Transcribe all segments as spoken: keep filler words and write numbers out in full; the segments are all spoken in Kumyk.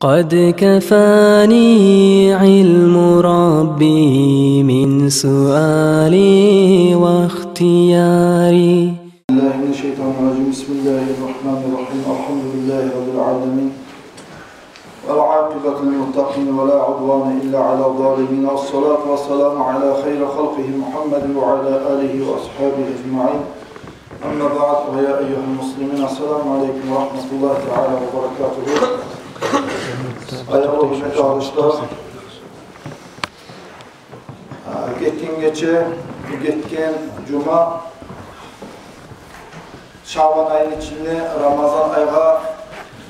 قد كفاني علم ربي من سؤالي واختياري. بسم الله من الشيطان الرجيم. بسم الله الرحمن الرحيم. الحمد لله رب العالمين. والعاقبة للمتقين ولا عدوان إلا على الظالمين. والصلاة والسلام على خير خلقه محمد وعلى آله وأصحابه أجمعين. أما بعد، فيا أيها المسلمين، السلام عليكم ورحمة الله تعالى وبركاته. Аявлу гьюрметли къардашлар, гетген гече, гетген жума Шабан айны ичинде Рамазан айгъа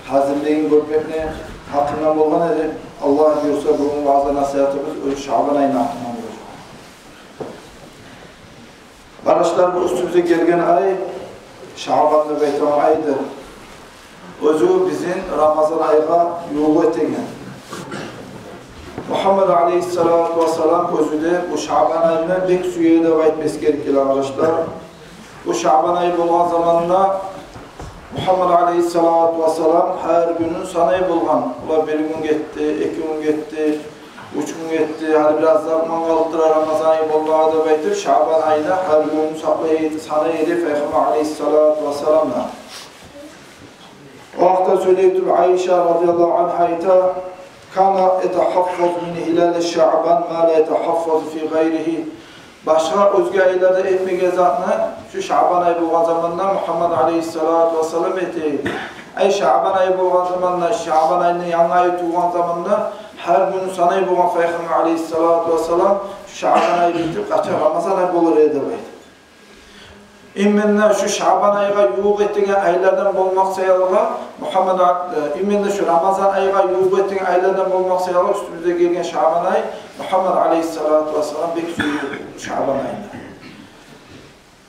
гьазирлигин гёрмекни гьакъында болгъан эди. Аллагь буюрса, бугюн ваъза-насигьатыбыз оьзю Шабан айны гьакъында болажакъ. Къардашлар, бу уьстюбюзге гелген ай Шабан деп айтагъан айдыр. Оьзю бизин Рамазан айгъа ювукъ этеген. Мугьаммад алейгьиссалату вассалам оьзю де бу Шабан айны бек сюе деп айтмасы герек, къардашлар. Бу Шабан ай болгъан заманда Мугьаммад алейгьиссалату вассалам гьар гюнюн санай болгъан. Олар бир гюн гетди, эки гюн гетди, уьч гюн гетди, гьали бираз заман къалып тура Рамазан ай болмагъа деп айтып, Шабан айны гьар гюнюн сакълай, санай эди Пайхаммар алейгьиссалату вассалам да. О гьакъда сёйлей туруп, Айша радияллагьу анга айта: كان يتحفظ من هلال شعبان ما لا يتحفظ في غيره. Башгъа оьзге айларда этмеген затны шу Шабан ай болгъан заманда Мугьаммад алейгьиссалату вассалам эте эди. Ай Шабан ай болгъан заманда, Шабан айны янгы айы тувгъан заманда гьар гюнюн санай болгъан Пайхаммар алейгьиссалату вассалам, шу Шабан ай битип, къачан Рамазан ай болур эди деп айта. Именно шу Шабан айгъа ювукъ этеген айлардан болмакъ саялы Мугьаммад, э, именно шу Рамазан айгъа ювукъ этеген айлардан болмакъ саялы уьстюбюзге гелген Шабан ай Мугьаммад алейгьиссалату вассалам бек сюйген Шабан айны.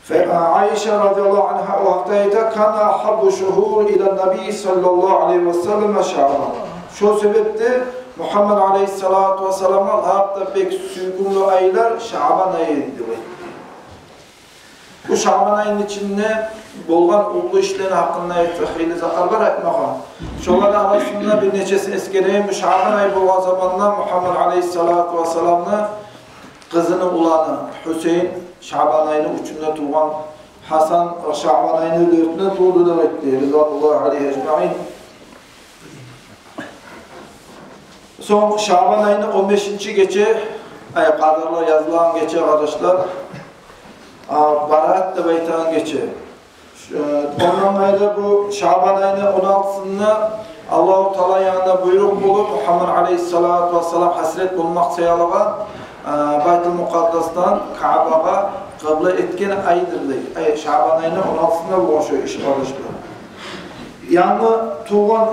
Фа-, Айша радияллагьу анга о гьакъда айта: كان أحب الشهور إلى النبي صلى الله عليه وسلم شعبان. Шо себепден Мугьаммад алейгьиссалату вассаламгъа лап да бек сюйкюмлю айлар Шабан айы эди деп айта. Бу Шабан айны ичинде болгъан уллу ишлени гьакъында айтсакъ, хыйлы затлар бар айтмагъа. Шоланы арасында бир нечесин эсгерейим. Бу Шабан ай болгъан заманда Мугьаммад алейгьиссалату вассаламны къызыны уланы Гьусейин, Шабан айны уьчюнде тувгъан, Гьасан Шабан айны дёртюнде тувду деп айтды, ридвануллагьи алейгьим ажмаин. Сонг Шабан айны он бешинчи гече, ай, къадарлар язылгъан гече, къардашлар, а, Бараат деп айтагъан гече. Ш-, э, ондан къайры бу Шабан айны он алтысында Аллагьу Таала янында буйрукъ болуп, Мугьаммад алейгьиссалату вассалам гьасирет болмакъ саялы, э, Байтул Мукъаддасдан Каабагъа къыбла этген айдыр дей. Ай, Шабан айны он алтысында болгъан шо иш, къардашлар. Янгы тувгъан,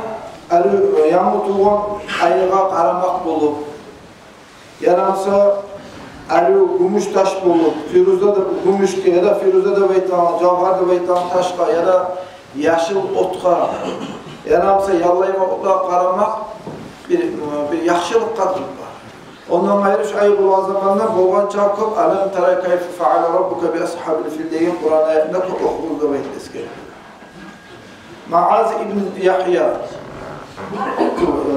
ари-, янгы тувгъан айгъа къарамакъ болуп, яда буса ари гюмюш таш болуп, фируза да, гюмюшге, яда фируза деп айтагъан, жавгьар деп айтагъан ташгъа, яда яшыл отгъа, яда буса яллайгъан отлагъа къарамакъ бир, бир яхшылыкъ къатып бар. Ондан къайры шо ай болгъан заманда болгъанча кёп «Алам тара кайфа фаала раббука би асгьабил фил» деген Къуран аятны кёп охугъуз деп айтып эсгериле. Муаз ибн Ягья,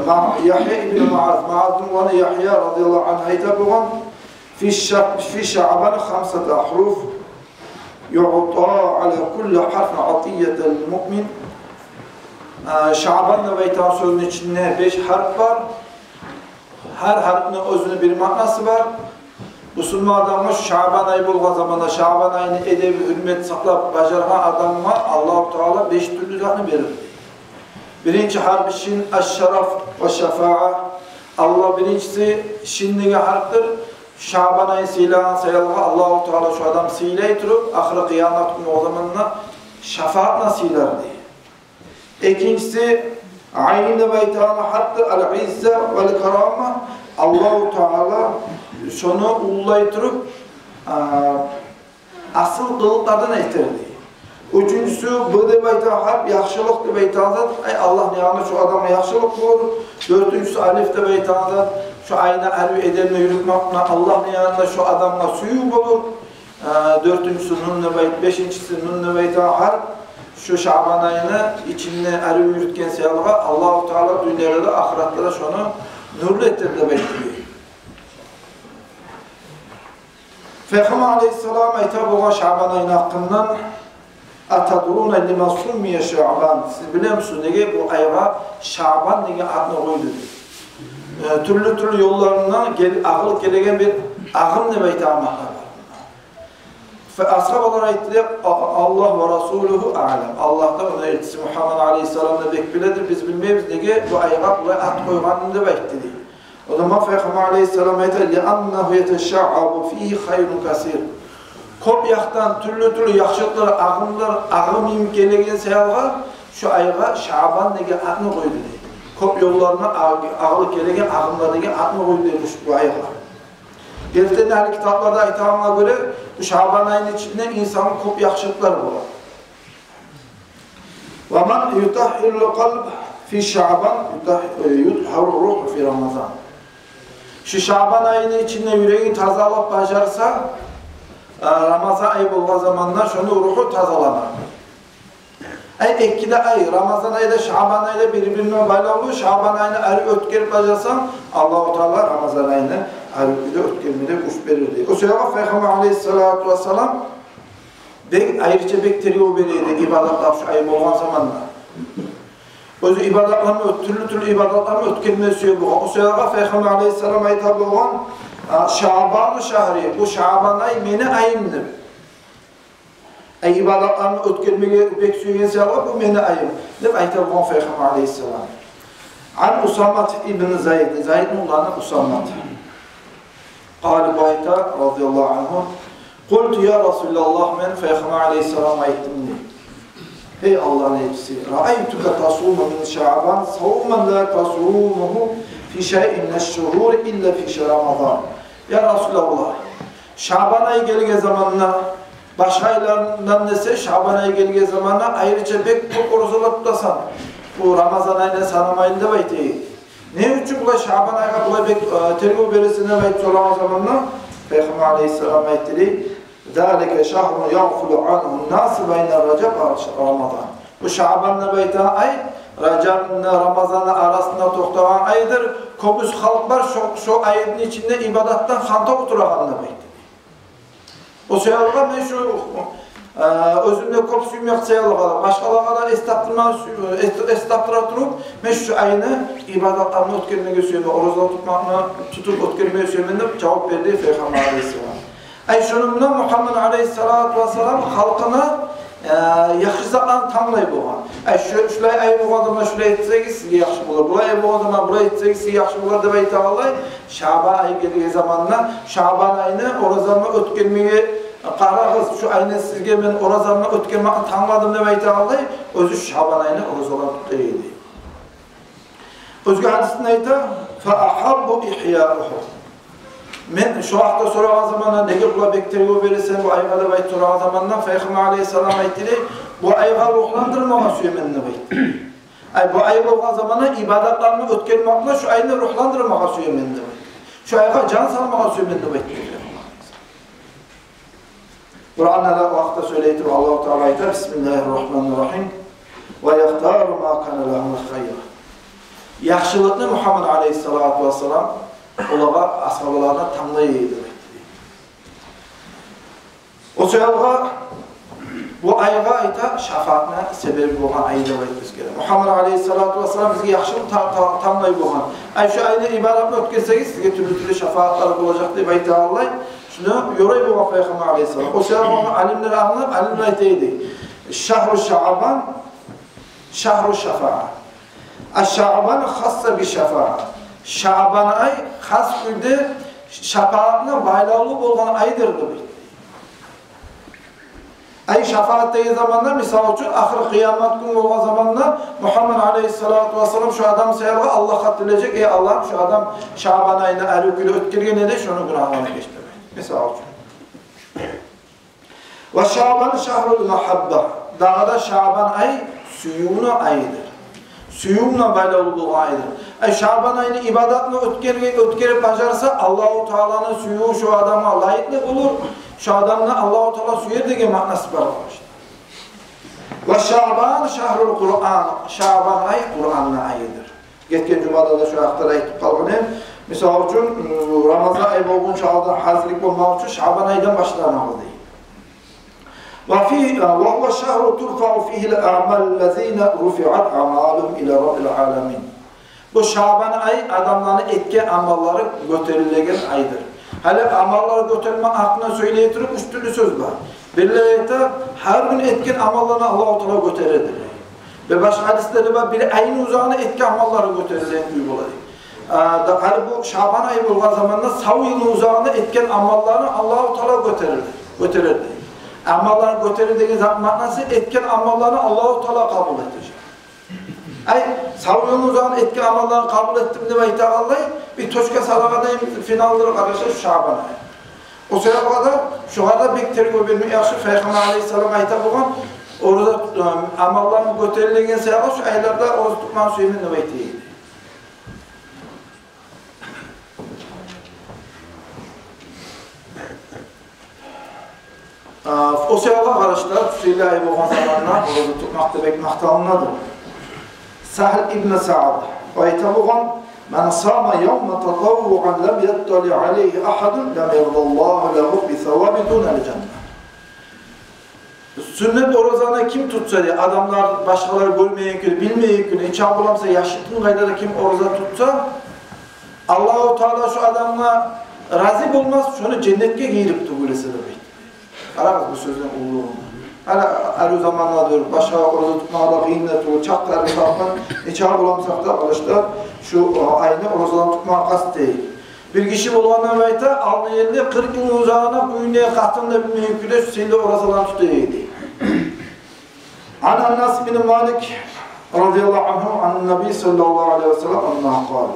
Ма-, Ягья ибн Муаз, Муазны уланы Ягья радияллагьу анга айта болгъан: في الش-, في شعبان خمسة أحرف يعطى على كل حرف عطية المؤمن. Э, Шабан деп айтагъан сёзню ичинде беш гьарп бар. Гьар гьарпны оьзюню бир маънасы бар. Бусурман адамгъа шу Шабан ай болгъан заманда, Шабан айны эдеби, гьюрмет сакълап бажаргъан адамгъа Аллагьу Таала беш тюрлю затны берир. Биринчи гьарп шин, аш-шараф ва шафаа. Аллагь, биринчиси шин деген гьарпдыр. Шабан айны сыйлагъан саялы Аллагьу Таала шу адамны сыйлай туруп, ахыры къыямат гюн о заманда шафаат булан сыйлар дей. Экинчиси, айн деп айтагъан гьарпдыр, ал-изза вал-карама. Аллагьу Таала шону уллулай туруп, а, асил къылыкълардан этер дей. Уьчюнчюсю, б деп айтагъан гьарп, яхшылыкъ деп айтагъан зат. Ай, Аллагьны янында шу адамгъа яхшылыкъ болур. Дёртюнчюсю, алиф деп айтагъан зат. Шу айны арив эдебине юрютмек булан Аллагьны янында шу адамгъа сююв болур. Э, дёртюнчюсю нун деп айт-, бешинчиси нун деп айтагъан гьарп. Шу Шаъбан айны ичинде арив юрютген саялгъа Аллагьу Таала дюньяда да, ахыратда да шону нюрлю этер деп айтды. Пайхаммар алейгьиссалам айта болгъан Шаъбан айны гьакъындан: «Атадруна лима суммия Шаъбан?» Сиз билемисиз, неге бу айгъа Шаъбан деген атны къойду деп. Э, тюрлю-тюрлю ёлларындан гел-, агъылып гелеген бир агъым деп айтагъан маъна бар. Фа асгьабалар айтды: «Аллагь ва расулугьу аълам». Аллагь да, ону элчиси Мугьаммад алейгьиссалам да бек биледир, биз билмейбиз, неге бу айгъа булай ат къойгъанын деп айтды дей. О заман Пайхаммар алейгьиссалам айта: «Лианнагьу яташаъабу фигьи хайрун касир». Кёп якъдан тюрлю-тюрлю яхшылыкълар, агъымлар, агъым йимик гелеген саялгъа шу айгъа Шаъбан деген атны къойду дей. Кёп ёлларына агъ-, агъылып гелеген агъымлар деген атны къойду дей бу, бу айгъа. Гертиден де, гьали китапларда айтагъангъа гёре, бу Шаъбан айны ичинде инсанны кёп яхшылыкълары бола. «Ва ман ютагьгьирул къалба фи Шаъбан, ютагь-, ютагьгьару ругьу фи Рамазан». Шу Шаъбан айны ичинде юрегин тазалап бажарса, э, Рамазан ай болгъан заманда шону ругьу тазалана. Ай, эки де ай, Рамазан ай да, Шаъбан ай да бири-бирине байлавлу. Шаъбан айны арив оьтгерип бажарсанг, Аллагьу Таала Рамазан айны арив кюйде оьтгермеге гюч берир дей. О саялгъа Пайхаммар алейгьиссалату вассалам бек, айрыча бек тергев бере эди ибадатлар шу ай болгъан заманда. Оьзю ибадатланы оьт-, тюрлю-тюрлю ибадатланы оьтгермеге сюе болгъан. О саялгъа Пайхаммар алейгьиссалам айта болгъан: «А, Шаъбану шагьри, бу Шаъбан ай мени айым», – деп. Ай, ибадатланы оьтгермеге бек сюеген саялгъа, бу мени айым деп айта болгъан Пайхаммар алейгьиссалам. Ан Усамат ибн Зайд, Зайдны уланы Усамат. Къала, бу айта, радияллагьу ангьу: «Къулту я Расулаллагь», мен Пайхаммар алейгьиссаламгъа айтдым дей: «Гьей Аллагьны элчиси, раайтука тасуму мин Шаъбан савман ла тасумугьу фи шайин минаш шугьури илла фи шагьри Рамазан». Я Расулаллагь, Шаъбан ай гелген заманда, башгъа айлардан эсе Шаъбан ай гелген заманда айрыча бек кёп оразалар тутасан, бу Рамазан айны санамайын деп айта эди. Не учун булай Шаъбан айгъа булай бек, э, тергев бересен деп айтып сорагъан заманда, Пайхаммар алейгьиссалам айтды дей: «Залика шагьрун ягъфулу ангьу насу байна Ражаб ва Рамазан». Бу Шаъбан деп айтагъан ай Ражабны, Рамазанны арасында токътагъан айдыр. Кёбюсю халкъ бар, шо, шо айны ичинде ибадатдан ханта олтурагъан деп айтды. О саялгъа мен шу, э, оьзюм де кёп сюймек саялгъа, башгъалагъа да эс тапдырма сю-, эс, эс тапдыра туруп, мен шу айны ибадатланы оьтгермеге сюемен, ораза тутмакъны тутуп оьтгермеге сюемен деп жавап берди Пайхаммар алейгьиссалам. Ай, шону булан Мугьаммад алейгьиссалату вассалам халкъына, э, яхшы затланы танглай болгъан. Ай, шу, шулай ай болгъан заман шулай этсегиз, сизге яхшы болар. Булай ай болгъан заман булай этсегиз, сизге яхшы болар деп айтагъанлай. Шаъбан ай гелген заманда, Шаъбан айны оразамны оьтгермеге къарагъыз, шу айны сизге мен оразамны оьтгермекни тангладым деп айтагъанлай, оьзю Шаъбан айны оразаларын тута эди. Оьзге гьадисинде айта: «Фа агьаббу игьяугьу». Мен шо гьакъда сорагъан заманда, неге булай бек тергев бересен бу айгъа деп айтып сорагъан заманда, Пайхаммар алейгьиссалам айтды дей: «Бу айгъа ругьландырмагъа сюемен», – деп айтды. Ай, бу ай болгъан заманда ибадатланы оьтгермек булан шу айны ругьландырмагъа сюемен деп айтды. Шу айгъа жан салмагъа сюемен деп айтды. Къуранда да о гьакъда сёйлей туруп Аллагьу Таала айта: «Бисмиллагьи ррагьмани ррагьим. Ва яхтару ма кана лагьумул хайр». Яхшылыкъны Мугьаммад алейгьиссалату вассалам олагъа, асгьабаларына танглай эди деп айтды. О саялгъа бу айгъа айта шафаатны себеби болгъан ай деп айтмагъа герек. Мугьаммад алейгьиссалату вассалам бизге яхшылыкъ та-, та-, танглай болгъан. Ай, шу айны ибадатланы оьтгерсегиз, сизге тюрлю-тюрлю шафаатлар болажакъ деп айтагъанлай. Шуну ёрай болгъан Пайхаммар алейгьиссалам. О саялгъа ону алимлер англап, алимлер айта эди: «Шагьру Шаъбан шагьру шафаа. Аш-Шаъбан хасса би шафаа». Шаъбан ай хас кюйде шафаатына байлавлу болгъан айдыр», – деп. Ай, шафаат деген заманда, мисал учун, ахыр къыямат гюн болгъан заманда Мугьаммад алейгьиссалату вассалам шу адам саялгъа Аллагьгъа тилежек: «Эй Аллагьым, шу адам Шаъбан айны арив кюйде оьтгерген эди, шону гюнагьларын геч», – деп. Мисал учун. «Ва Шаъбан шагьрул магьабба». Дагъы да Шаъбан ай сюювню айыдыр. Сюювню байлавлу болгъан айдыр. Ай, Шаъбан айны ибадатны оьтгерме-, оьтгерип бажарса, Аллагьу Тааланы сюювю шу адамгъа лайыкълы болур. Шу адамны Аллагьу Таала сюер деген маънасы бар, къардашлар. Ва Шаъбан шагьрул Къуръан. Шаъбан ай Къуръанны айыдыр. Гетген жумада да шо гьакъда айтып къалгъан эдим. Мисал учун, м, Рамазан ай болгъунча алда гьазирлик болмакъ учун Шаъбан айдан башлана бу дей. Ва фи, ва гьува шагьру турфаъу фигьил аъмалу ллазина руфиъат аъмалугьум ила раббил аламин. Бу Шаъбан ай адамланы этген амаллары гётерилеген айдыр. Гьали амаллар гётерилмек гьакъында сёйлей туруп, уьч тюрлю сёз бар. Бирлери айта, гьар гюн этген амалланы Аллагьу Таала гётереди. Ва башгъа гьадислери бар, бир айны узагъына этген амаллары гётерилеген кюй бола дей. А, да, гьали бу Шаъбан ай болгъан заманда сав йылны узагъына этген амалларын Аллагьу Таала гётерер, гётерер дей. Амалларын гётерер деген зат маънасы, этген амалларын Аллагьу Таала къабул этежек. Ай, сав йылны узагъына этген амалларын къабул этдим деп айтагъанлай, бир точка салагъандай финалдыр, къардашлар, шу Шаъбан ай. О себепге де шогъар да бек тергев бермек яхшы. Пайхаммар алайгьиссалам айта болгъан, ораза, э, амалларым гётерилеген саялы шу айларда ораза тутмагъа сюемен деп айта эди. А, о саялы, къардашлар, сыйлы ай болгъан заманда ораза тутмакъ да бек макъталынады. Сагьл ибн Саъд айта болгъан: «Ман сама явман татаввуан лам яттали алайгьи агьадун, лам ярдаллагьу лагьу би саваби дунал жанна». Сюннет оразаны ким тутса дей, адамлар, башгъалар гёрмейген кюйде, билмейген кюйде, нечакъы боламса яшыртгъын къайдада ким ораза тутса, Аллагьу Таала шо адамгъа рази болмас шону женнетге гийирип тюгюл эсе деп айта. Къарагъыз бу сёзню уллулугъуна. Гьали, гьали о заманларда башгъа ораза тутмагъа да къыйын да тюгюл, чакъ да арив тапгъан, нечакъы боламсакъ да, къардашлар, шу, о, айны оразаларын тутмагъа къаст этейик. Бир гиши болгъанда айта, алдын элде къыркъ йыл узагъына уьюнде къатын да билмейген кюйде сыйлы оразаларын тута эди. Ан Анас бин Малик радияллагьу ангьу ан Наби саллаллагьу алайгьи ва саллам аннагьу къала.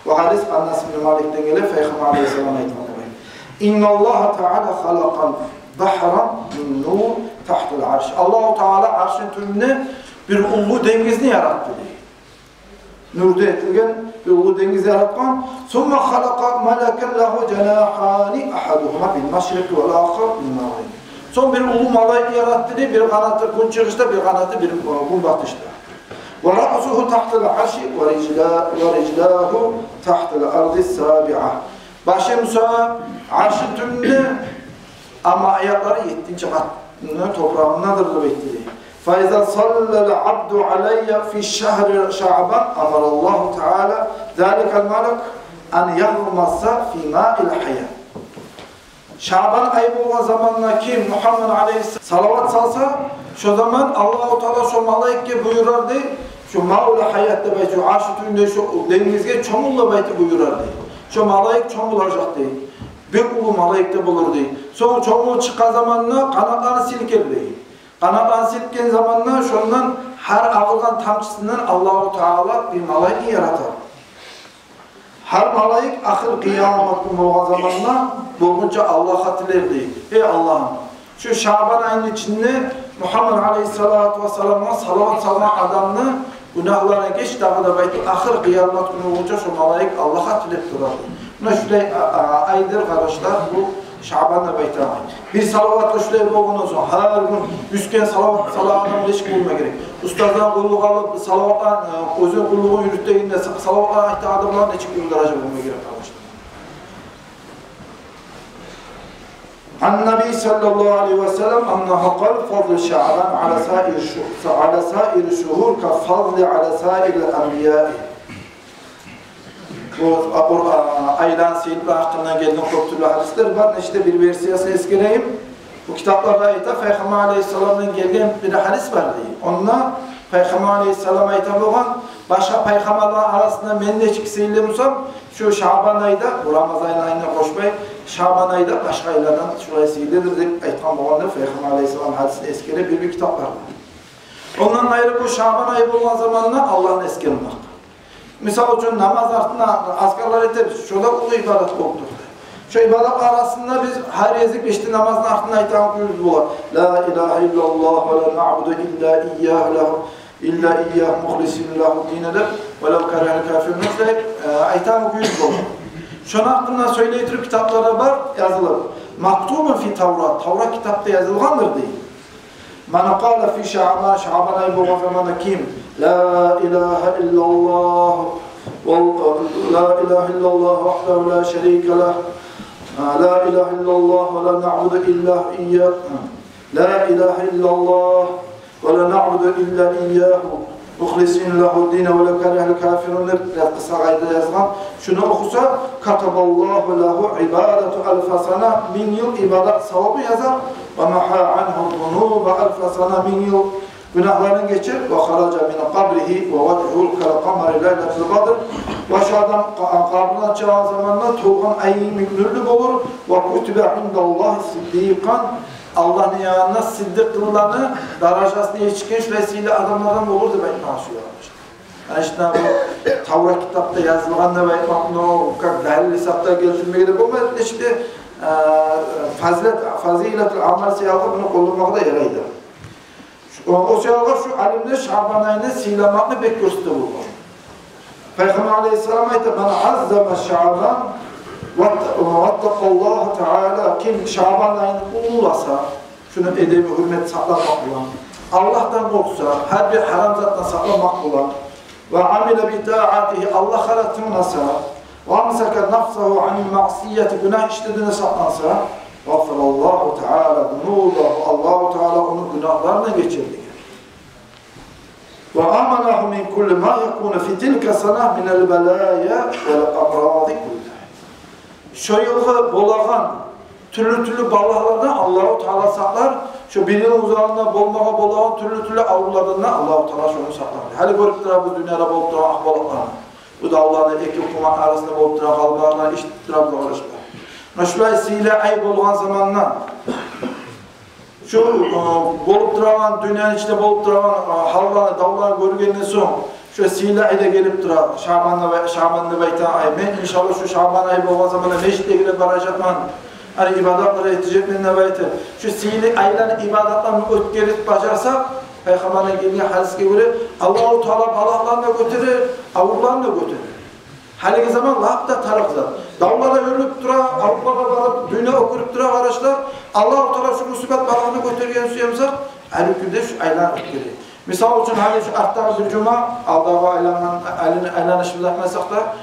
Бу гьадис Анас бин Маликден геле, Пайхаммар алайгьиссалам айтгъан: «Инналлагьа таала халакъа багьран мин нур тагьтал арш». Аллагьу Таала аршны тюбюнде бир уллу денгизни яратды дей. Нюрден этилген бир уллу денгиз яратгъан. «Сумма халакъа малакан лагьу жанагьани, агьадугьума бил машрикъи вал ахар бил магъриб». Сонг бир уллу малайик яратды дей, бир къанаты гюнчыгъышда, бир къанаты бир, э, гюнбатышда. «Ва раъсугьу тагьтал арши ва рижла-, ва рижлагьу тагьтал арди сабиа». Башы буса аршны тюбюнде, амма аякълары еттинчи къатны топурагъындадыр деп айтды дей. «Фа иза саллал абду алайя фи шагьри Шаъбан амараллагьу таала заликал малак ан ягъмаса фи маил гьаят». Шаъбан ай болгъан заманда ким Мугьаммад алайгьиссаламгъа салават салса, шо заман Аллагьу Таала шо малайикге буюрар дей, шо маул гьаят деп айта, шо аршны тюбюнде шо денгизге чомул деп айтып буюрар дей. Шо малайик чомулажакъ дей. Бек уллу малайик де болур дей. Сонг чомулуп чыкъгъан заманда къанатларын силкер дей. Къанатларын силкген заманда шондан гьар агъылгъан тамчысындан Аллагьу Таала бир малайикни яратар. Гьар малайик ахыр къыямат гюн болгъан заманда болгъунча Аллагьгъа тилер дей: «Эй Аллагьым, шу Шаъбан айны ичинде Мугьаммад алайгьиссалату вассаламгъа салават салгъан адамны гюнагьларын геч дагъы да», – деп айтып, ахыр къыямат гюню болгъунча шо малайик Аллагьгъа тилеп турар. Муна шулай, а, а, айдыр, къардашлар, бу Шаъбан деп айтагъан. Бир салаватгъа шулай болгъандан сонг, гьар гюн юз керен салават салагъан адам нечик болма герек? Устаздан къуллукъ алып, салаватлар, э, оьзюню къуллугъун юрютегенде са-, салаватлар айтагъан адамлар нечик уллу даража болма герек, къардашлар? Ан Наби саллаллагьу алайгьи ва саллам аннагьу къала: «Фазлу Шаъбан ала саири шу-, ала саири шугьур ка фазли ала саирил анбияи». Бу Къуръан, айланы сыйлылыгъы гьакъында гелген кёп тюрлю гьадислер бар. Нечик де бир версиясын эсгерейим. Бу китапларда айта, Пайхаммар алайгьиссаламдан гелген бир гьадис бар дей. Онда Пайхаммар алайгьиссалам айта болгъан: «Башгъа пайхаммарланы арасында мен нечик сыйлы бусам, шу Шаъбан айда, бу Рамазан айны къошмай, Шаъбан айда башгъа айлардан шулай сыйлыдыр», – деп айтгъан болгъан деп Пайхаммар алайгьиссалам гьадисин эсгере бир-бир китапларда. Ондан къайры, бу Шаъбан ай болгъан заманда Аллагьны эсгермек. Мисал учун, намаз артында азкарлар этебиз, шо да уллу ибадат болуп тура. Шо ибадатлар арасында биз гьар гезик бешикде намазны артында айтагъан кюйюбюз бола: «Ла илагьа иллаллагь ва ла наъбуду илла ийягьу лагьу, илла ийягьу мухлисина лагьу ддина» деп, «Ва лав каригьал кафирун» деп, э, айтагъан кюйюбюз бола. Шону гьакъында сёйлей туруп китапларда бар язылып. «Мактубун фи Таврат», Таврат китапда язылгъандыр дей. من قال في شعبان, шаъбан ай болгъан заманда ким لا إله إلا الله, لا إله إلا الله وحده لا شريك له, لا إله إلا الله ولا نعبد إلا إياه, لا إله إلا الله ولا نعبد إلا إياه مخلصين له الدين ولو كره الكافرون деп бир къысгъа къайда язгъан. Шуну охуса, كتب الله له عبادة ألف سنة, минг йыл ибадат савабын язар, ومحا عنه الذنوب ألف سنة, минг йыл гюнагьларын гечер, وخرج من قبره ووجهه كالقمر ليلة البدر, ва шу адам къа-, къабурдан чыкъгъан заманда толгъан ай йимик нюрлю болур, وكتب عند الله صديقا, Аллагьны янында сиддикъланы даражасына етишген шулай сыйлы адамлардан болур деп айтмагъа сюе. Ана ишде бу Таврат китапда язылгъан деп айтмакъ, но как далил сакъда гелтирмеге де болмай, ишде, э, фазилат, фазилатул амал саялы буну къолламагъа да ярайды. О, о саялы шу алимлер шаъбан айны сыйламакъны бек гёрсете болгъан. Пайхаммар алейгьиссалам айта: من عظم شعبان واتقى الله تعالى, ким шаъбан айны уллуласа, шуну эдеби гьюрмет сакъламакъ булан, Аллагьдан къоркъса, гьар бир гьарам затдан сакъланмакъ булан, وعمل بطاعته, Аллагьгъа тынгласа, وأمسك نفسه عن المعصية, гюнагь ишлерден сакъланса, غفر الله تعالى ذنوبه, Аллагьу Таала ону гюнагьларын гечер деген. وأمنه من كل ما يكون في تلك السنة من البلايا والأمراض كلها. Шо йылгъы болагъан тюрлю-тюрлю балагьлардан Аллагьу Таала сакълар, шо бир йыл узагъында болмагъа болагъан тюрлю-тюрлю аврулардан да Аллагьу Таала шону сакълар. Гьали гёрюп турабыз дюньяда болуп турагъан агьвалатланы. Бу давланы эки гьукумат арасында болуп турагъан гьалланы эшитип турабыз, къардашлар. Муна шулай сыйлы ай болгъан заманда, шу, э, болуп турагъан, дюньяны ичинде болуп турагъан, э, гьалланы, давланы гёргенден сонг, шу сыйлы ай да гелип тура, шаъбан деп, шаъбан деп айтагъан ай. Мен, иншаллагь, шу шаъбан ай болгъан заманда межитге гелип баражакъман, гьали ибадатлар этежекмен деп айтып, шу сыйлы айланы ибадатларын оьтгерип бажарсакъ, Пайхаммардан гелген гьадисге гёре, Аллагьу Таала балагьланы да гётерер, авруланы да гётерер. Гьалиги заман лап да тарыкъ зат. Давлар да юрюлюп тура, аврулар да барып, дюнья оькюрюп тура, къардашлар. Аллагьу Таала шу мусибат балагьны гётергенин сюе бусакъ, гьар гюн де шу айланы оьтгерейик. Мисал учун, гьали шу артдагъы бир жума, алдагъы айланагъан, айлан-, айланышыбызны айтмасакъ да,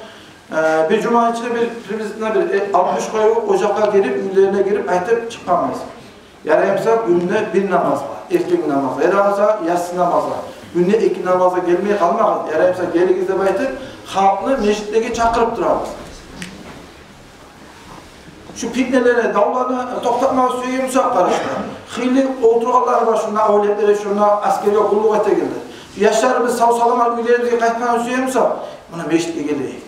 э, бир жуманы ичинде бир, приблизительно бир, э, алтмыш къоюв ожакъгъа гирип, уьйлерине гирип, къайтып чыкъгъанбыз. Ярай буса, гюнде бир намазгъа, эртен намазгъа, ярай буса, яссы намазгъа, гюнде эки намазгъа гелмей къалмагъыз. Ярай буса, гелигиз деп айтып, халкъны межитлеге чакъырып турабыз. Шу питнелени, давланы токътатмагъа сюеген бусакъ, къардашлар, хыйлы олтургъанлар бар, шунда авлетлери, шунда аскерге къуллукъ этегенлер. Яшларыбыз сав-саламат уьйлерибизге къайтмагъа сюеген бусакъ, муна межитге гелейик.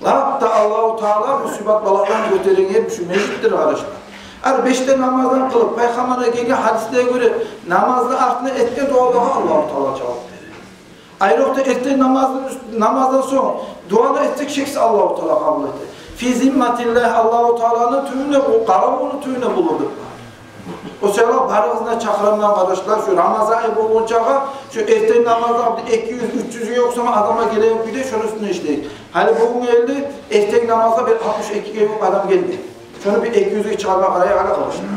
Лап да Аллагьу Таала мусибат балагьланы гётереген шу межитдир, къардашлар. Гьар беш де намаздан къылып, Пайхаммардан гелген гьадислеге гёре, намазны артында этген дуалагъа Аллагьу Таала жавап бере. Айрокъда эртен намаздан уьст-, намаздан сонг дуаны этсек, шексиз Аллагьу Таала къабул эте. Фи зимматиллагь, Аллагьу Тааланы тюбюнде, о къаравулну тюбюнде болур деп. О саялы барыгъызны да чакъыраман, къардашлар, шу Рамазан ай болгъунчагъа, шу эртен намазда бир эки юз, уьч юзге ювукъ сама адамлар гелеген кюйде шону уьстюнде ишлейик. Гьали бугюн гелди, эртен намазгъа бир алтмыш экиге ювукъ адам гелди. Шону бир эки юзге чыгъарма къарайыкъ гьали, къардашлар.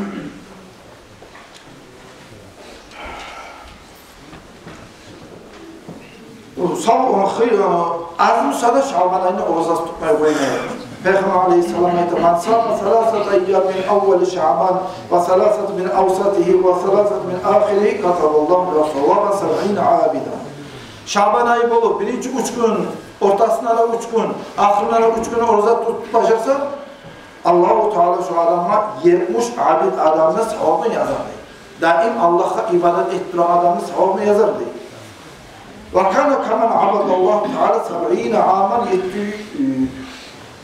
Сав, хыйры, аз буса да шаъбан айны оразасын тутмай къоймайыкъ. Пайхаммар алейгьиссалам айта: من صام ثلاثة أيام من أول شعبان وثلاثة من أوسطه وثلاثة من آخره كتب الله له ثواب سبعين عابدا. Шаъбан ай болуп, биринчи уьч гюн, ортасында да уьч гюн, ахырында да уьч гюн ораза тутуп бажарса, Аллагьу Таала шу адамгъа етмиш абид адамны савабын язар дей. Даим Аллагьгъа ибадат этип турагъан адамны савабын язар дей. وكان كمن عبد الله تعالى سبعين عاما, етти,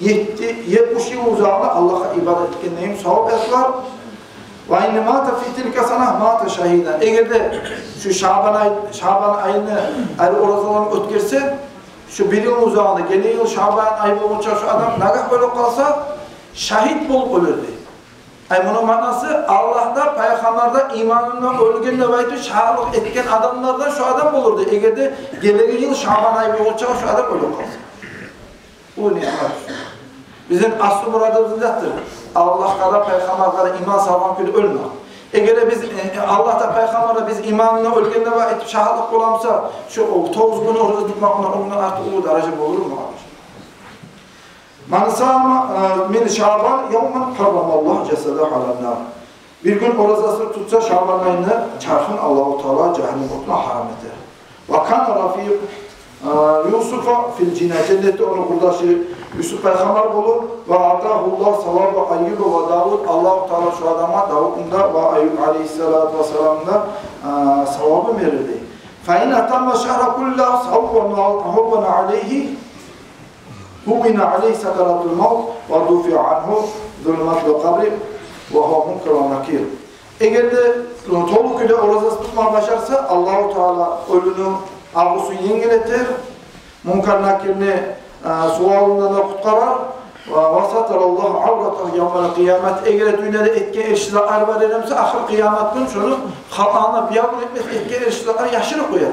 етти, етмиш йыл узагъында Аллагьгъа ибадат этгендейин савап язылар. وإن مات في تلك السنة مات شهيدا. Эгер де шу шаъбан ай, шаъбан айны, ай оразаларын оьтгерсе, шу бир йыл узагъында, гелеген йыл шаъбан ай болгъунча шу адам нагагь оьлюп къалса, шагьит болуп оьлер дей. Ай, муну маънасы, Аллагьда, Пайхаммарда иманында оьлген деп айтып шагьатлыкъ этген адамлардан шу адам болур дей, эгер де гелеген йыл шаъбан ай болгъунча шу адам оьлюп къалса. Бу ниъмат. Бизин аслу мурадыбыз затдыр: Аллагьгъа да, Пайхаммаргъа да иман салгъан кюйде оьлмек. Эгер де биз, э, э, Аллагь да, пайхаммар да биз иманына оьлгенде ва этип шагьатлыкъ боламса, шу о тогъуз гюн ораза тутмакъ булан ондан артыкъ уллу даража болурму, къардаш? Ман сама, э, мин Шаъбан явман харрамаллагьу жасадагьу алан-нар. Бир гюн оразасын тутса, Шаъбан айны чархын Аллагьу Таала жагьаннем отуна гьарам этер. Ва кана рафикъу, э, Юсуфа фил жанна. Женнетде ону къурдашы Юсуп пайхаммар болур. Ва атагьуллагьу саваба Айюба ва Давуд. Аллагьу Таала шу адамгъа Давудну да ва Айюб алейгьиссалату вассаламны да, э, савабын берир дей. Фа ин атамма шагьра куллагьу гьаввана, гьаввана алайгьи, гьуввина алайгьи сакаратул мавт ва дуфиа ангьу зулуматул къабри ва гьува мункар ва накир. Эгер де толу кюйде оразасын тутмагъа бажарса, Аллагьу Таала оьлюню агъусун енгил этер, Мункар Накирни, э, суалындан да къутгъарар. Ва, ва сатараллагьу авратагьу явмал къиямат. Эгер де дюньяда этген эрши затлар бар эди буса, ахыр къиямат гюн шону халкъ алдына баян этмес, этген эрши затлар яшырып къояр.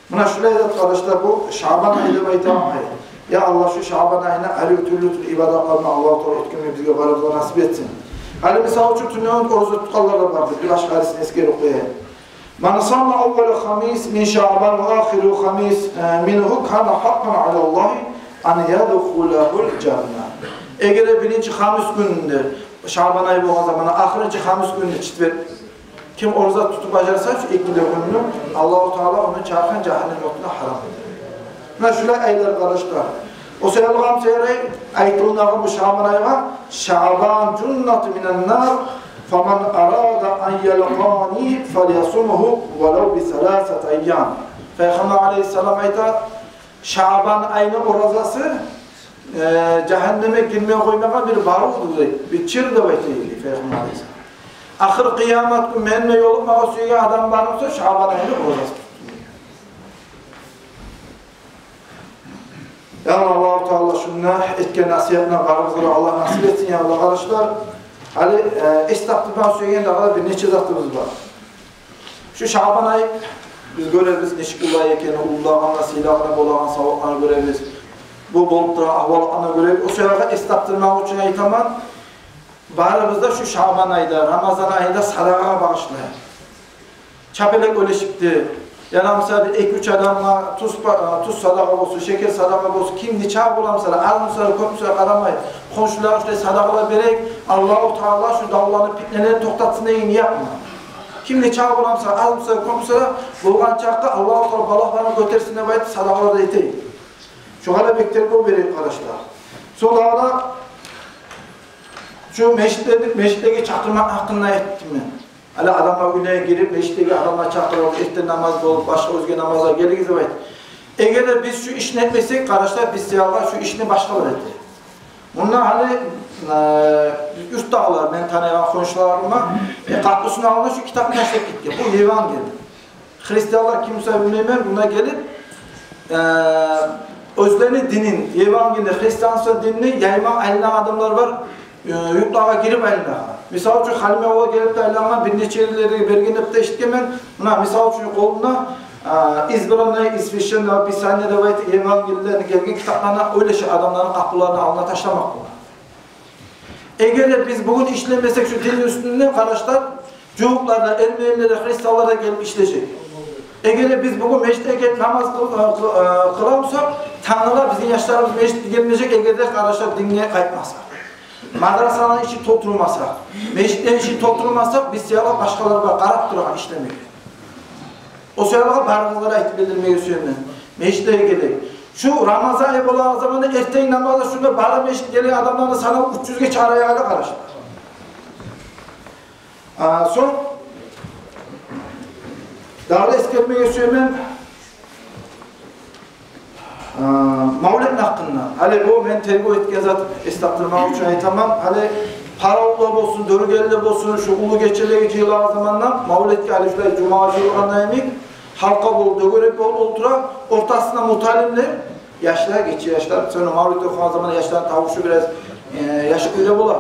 Муна шулай зат, къардашлар, бу Шаъбан ай деп айтагъан ай. Я Аллагь, шу Шаъбан айны гьар тюрлю-тюрлю ибадатларына Аллагьу Таала оьтгерме бизге барыбызгъа насип этсин. Гьали, мисал учун, тюнегюн ораза тутгъанлар да бардыр. Бир башгъа гьадисни эсгерип къояйым. Ман сама аввала хамис мин Шаъбан ва ахира хамис, э, мингьу кана гьакъкъан алаллагьи ан ядхулагьул жанна. Эгер де биринчи хамис гюнюнде, Шаъбан ай болгъан заманда, ахырынчы хамис гюнюнде, четверг, ким ораза тутуп бажарса шу эки де гюнню, Аллагьу Таала ону чархын жагьаннем отуна гьарам этер. Муна шулай айлар, къардашлар. О саялы гьам сыйлы айтылынагъан бу Шаъбан айгъа: «Шаъбан жуннатун минан нар, фаман арада ан ялкъани фальясумгьу валав би саласати айям». Пайхаммар алейгьиссалам айта: «Шаъбан айны оразасы, э, жагьаннемге гирме къоймагъан бир барыв, бир чыр», — деп айта эди Пайхаммар алейгьиссалам. Ахыр къиямат гюн мени булан ёлукъмагъа сюеген адам бар буса, Шаъбан айны оразасын тутсун. Я Аллагь, Аллагьу Таала шунда этген насигьатына барыбызгъа да Аллагь насип этсин, я Аллагь, къардашлар. Гьали, э, эс тапдырма сюеген дагъы да бир нече затыбыз бар. Шу Шаъбан ай, биз гёребиз нечик уллу ай экенни, уллулагъына, сыйлагъына болагъан савапланы гёребиз. Бу болуп турагъан агьвалатны гёребиз. О саялы эс тапдырмакъ учун айтаман, барыбыз да шу Шаъбан айда, Рамазан айда садагъагъа багъышлайыкъ. Чапелек уьлешип де, яда, мисал, бир эки-уьч адамгъа туз па-, туз садагъа болсун, шекер садагъа болсун, ким нечакъы боламса да, аз буса да, кёп буса да къарамай, хоншулагъа шулай садагъалар берейик, Аллагьу Таала шу давланы, питнелени токътатсын деген ният булан. Ким нечакъы боламса да, аз буса да, кёп буса да, болгъан чакъы Аллагьу Таала балагьларын гётерсин деп айтып, садагъалар да этейик. Шогъар да бек тергев берейик, къардашлар. Сонг дагъы да шу межитлени, межитлеге чакъырмакъ гьакъында айтдым мен. Гьали адамлар уьйге гирип, межитге адамлар чакъырып, эртен намаз болуп, башгъа оьзге намазгъа гелигиз деп айтып. Эгер де биз шу ишни этмесек, къардашлар, биз саялы шу ишни башгъалар этер. Мунда гьали, э, юртдагъылар, мен таныйгъан хоншуларым, э, къапусуну алдына шу китапны ташлап гетген. Бу Евангелие. Христианлар ким буса билмеймен, мунда гелип, э, оьзлени динин, Евангелие, христианство динин яймагъа айланагъан адамлар бар, э, юртлагъа гирип айланагъан. Мисал учун, Халимбекавулгъа гелип де айлангъан, бир нече ерлеге берген деп де эшитгенмен. Муна, мисал учун, къолунда, э, «Избранное из Священного Писания» деп айтып, Евангелиеден гелген китапланы ойлаша адамланы къапуларыны алдына ташламакъ бола. Эгер де биз бугюн ишлемесек шу динни уьстюнде, къардашлар, жугьутлар да, эрменилер де, христианлар да гелип ишлежек. Эгер де биз бугюн межитге гелип намаз къыл-, э, къы-, э, къыла бусакъ, тангала бизин яшларыбыз межитге гелмежек, эгер де, къардашлар, динге къайтмаса. Мадрасаны ичи толтурмаса, межитлени ичи толтурмаса, биз саялы башгъалар бар къарап турагъан ишлемеге. О саялы барыгъызгъа да айтып билдирмеге сюемен. Межитге гелейик. Шу Рамазан ай болагъан заманда эртен намазгъа шунда бары межитге гелеген адамланы саны уьч юзге чыгъарайыкъ, къардашлар. А, сонг дагъы да эсгермеге сюемен, а, мавлетни гьакъында. Гьали бу мен тергев этген зат, эс тапдырмакъ учун айтаман. Гьали Паравулла болсун, Дёргели болсун, шу уллу гечелеге жыйылагъан заманда мавлетге, гьали шулай жумагъа жыйылгъанда йимик, гьалкъа болуп, дёгерек болуп олтура, ортасында муталимлер, яшлар, гиччи яшлар, сонг мавлет охуйгъан заманда яшланы тавушу бираз, э, яш кюйде бола.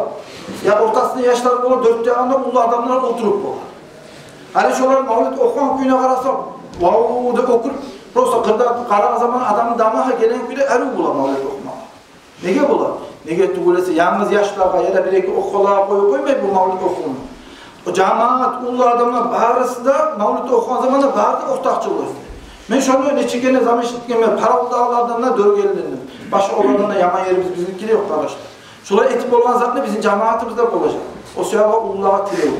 Я ортасында яшлар бола, дёрт ягъында уллу адамлар олтуруп бола. Гьали шолар мавлет охуйгъан кюйюне къараса, вав деп оькюр, просто къырда къарагъан заман адамны дамагъы гелген кюйде арив бола мавлет охумагъа. Неге бола? Неге тюгюл эсе, янгыз яшлагъа яда бир-эки охулагъа къоюп къоймай бу мавлет охувну. О жамаат, уллу адамлар барысы да мавлет охугъан заманда бары да ортакъчылыкъ эте. Мен шону нече керен заман эшитгенмен, Паравулдагъылардан да, Доргелилерден. Башгъа олардан да яман ерибиз бизинки де ёкъ, къардашлар. Шолай этип болгъан затны бизин жамаатыбыз да болажакъ. О себепли уллулагъа тилев.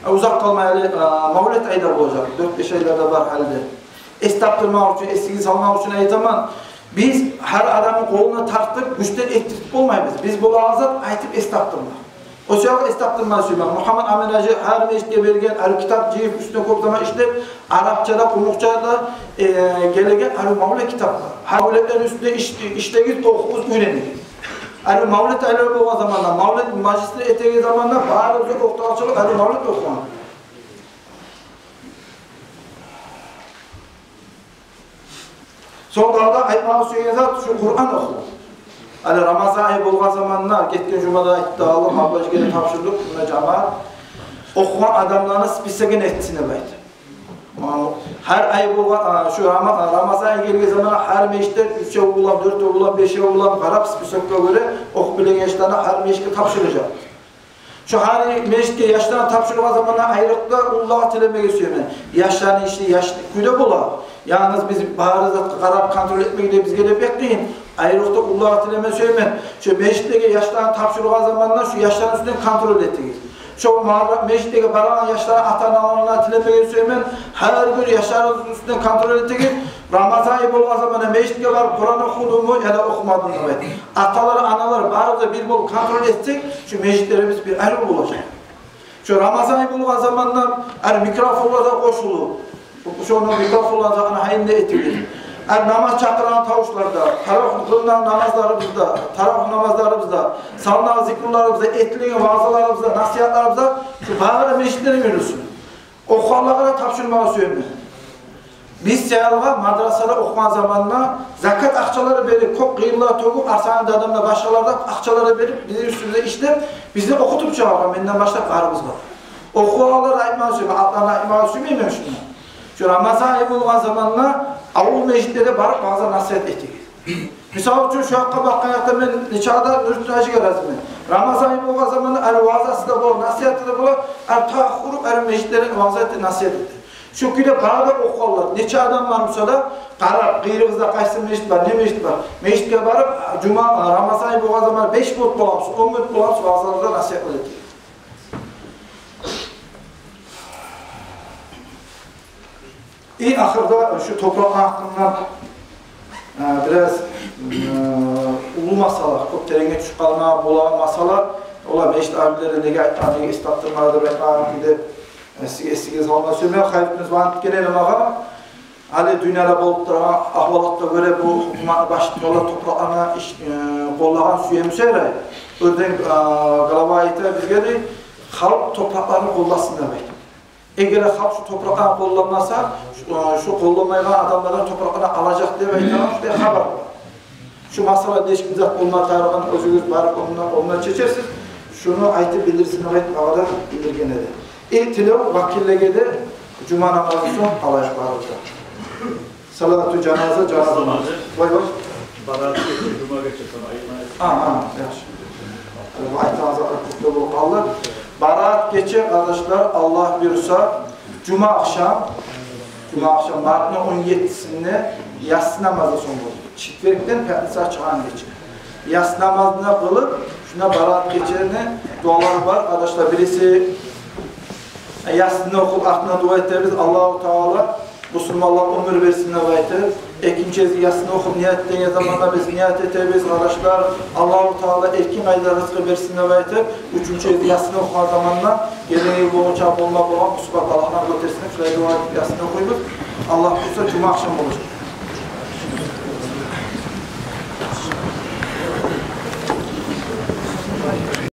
Э, узакъ къалмай гьали, э, мавлет ай да болажакъ. Дёрт-беш айлар да бар гьали де. Эс тапдырмакъ учун, эсигизге салмакъ учун айтаман. Биз гьар адамны къолуна тартып, гючден этдирип болмайбыз. Биз болагъан зат айтып эс тапдырмакъ. О себепли эс тапдырма сюемен. Мугьаммат Амин-гьажи гьар межитге берген, гьар китап жыйып, уьстюнде кёп заман ишлеп, арапча да, къумукъча да, э, гелеген гьар мавлет китаплар. Гьар мавлетлени уьстюнде иш-, ишлегиз, охугъуз, уьйренигиз. Гьар мавлет айлар болгъан заманда, мавлет мажлислер этеген заманда барыбыз да ортакъчылыкъ гьар мавлет охугъан. Сонг дагъы да айтмагъа сюеген зат шу Къуран охув. Гьали Рамазан ай болгъан заманда, гетген жумада айтды алим, аббажиге де тапшурдукъ, муна жамаат охугъан адамланы списогун этсин деп айтды. Гьар ай болгъан, а, шу Рама-, Рамазан ай гелген заманда гьар межитде уьчев булан, дёртев булан, бешев булан къарап, списокгъа гёре охуп билеген яшланы гьар межитге тапшуражакъ. Шо гьар межитге яшланы тапшургъан заманда айрокъда уллулагъа тилемеге сюемен. Яшланы иши яш кюйде бола. Янгыз биз бары затгъа къарап контроль этмек де бизге де бек къыйын. Айрокъда уллулагъа тилеме сюемен. Шо межитлеге яшланы тапшургъан заманда шо яшланы уьстюнден контроль этигиз. Шо магъа-, межитлеге барагъан яшланы ата-аналарына тилемеге сюемен. Гьар бир яшланы уьстюнден контроль этигиз. Рамазан ай болгъан заманда межитге барып Къуран охудуму яда охумадымы деп айтып. Аталар, аналар, барыбыз да бир болуп контроль этсек, шу межитлерибиз бир арив болажакъ. Шу Рамазан ай болгъан заманда гьар микрофонлар да къошулуп, шону микрофонлар да ана гьайында этилип, гьар намаз чакъырагъан тавушларда, таравигь къылынагъан намазларыбызда, таравигь намазларыбызда, салынагъан зикруларыбызда, этилеген ваъзаларыбызда, насигьатларыбызда шу бары межитлеге берилсин. Охугъанлагъа да тапшурмагъа сюемен. Биз саялгъа мадрасада охугъан заманда закат акъчалары берип, кёп къыйынлар тёгюп, Арсанны дадам да, башгъалар да акъчалары берип, бизин уьстюбюзде ишлеп, бизин охутуп чыгъаргъан, менден башлап барыбызгъа. Охугъанлар айтмагъа сюемен, атларын айтмагъа сюймеймен шунда. Шу Рамазан ай болгъан заманда авул межитлеге барып ваъза-насигьат этигиз. Мисал учун, шу якъгъа бакъгъан якъда мен нече адам Нуретдин-гьажиге разимен. Рамазан ай болгъан заманда гьар ваъзасы да бола, насигьаты да бола, гьар тахуруп, гьар межитлеге ваъза эте, насигьат эте. Шу кюйде бары да охугъанлар, нече адам бар буса да, къарап, къыйырыгъызда къайсы межит бар, не межит бар, межитге барып, жума, Рамазан ай болгъан заманда беш минут боламысыз, он минут боламысыз, ваъзаларда насигьат этигиз. И ахырда шу топуракъны гьакъында, э, бираз, э, уллу масъала, кёп теренге тюшюп къалма болагъан масъала. Олар межит алимлери неге айтмагъан, неге эс тапдырмагъан деп айтмагъан кюйде, э, сизге, сизге салма сюемен. Хайрутдин Званитов геле магъа, гьали дюньяда болуп турагъан агьвалатгъа гёре бу гьукуматны башчылары топуракъланы иш, э, къоллагъан сюемсе, оьрден, э, глава айта бизге дей, халкъ топуракъланы къолласын деп айта. Эгер халкъ шу топуракъланы къолламаса, шу, шу къолламайгъан адамлардан топуракъланы алажакъ деп айтагъан шулай хабар бар. Шу масъала нечик зат болма тарыгъын оьзюгюз барып онда, онда чечерсиз. Шуну айтып билдирсин деп айтып, магъа да билдирген эди. Э, тилев вакиллеге де жума намаздан сонг къалайыкъ барыбыз да. Салату жаназа, жаназа намаз. Вай, вай. Бараат гече, жума гече, сонг айтмайсыз. А, а, яхшы. Бу айтагъан затлар кёп де болуп къалды. Бараат гече, къардашлар, Аллагь буюрса, жума ахшам, жума ахшам, мартны он еттисинде яссы намаздан сонг болду. Четвергден пятницагъа чыгъагъан гече. Яссы намазны къылып, шунда бараат гечени дуалары бар, къардашлар, бириси яссын охуп, артына дуа этебиз, Аллагьу Таала бусурманлагъа оьмюр берсин деп айтып, экинчиси яссын охуп, ният этеген заманда биз ният этебиз, къардашлар, Аллагьу Таала эркин къайда рызкъы берсин деп айтып, уьчюнчюсю яссын охугъан заманда гелеген йыл болгъанча болма болгъан мусибат Аллагьдан гётерсин деп, шулай дуа этип яссын охуйбуз. Аллагь буюрса, жума ахшам болажакъ.